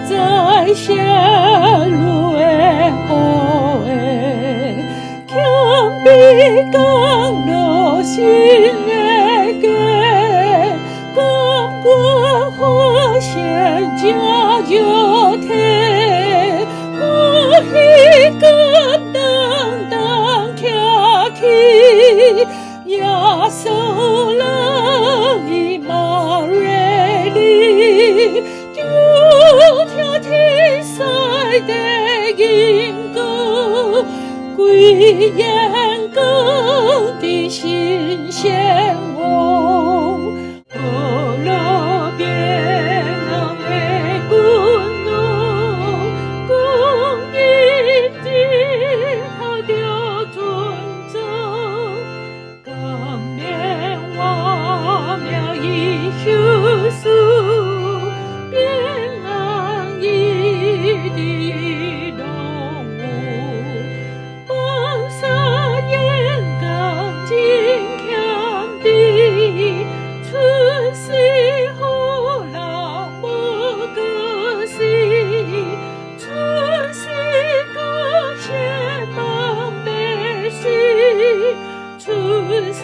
在泄露的雨的，谦卑降落神的家，甘願發現這肉體，歡喜感當當徛起，耶穌人以馬內利，就聽天使的吟歌，歸榮光的神仙王，呵樂變人的君王，光陰日頭著尊重，冠冕我名伊休書，平安伊的榮耀，放下眼光真謙卑，出世予人無過死，出世歌獻望百姓，出世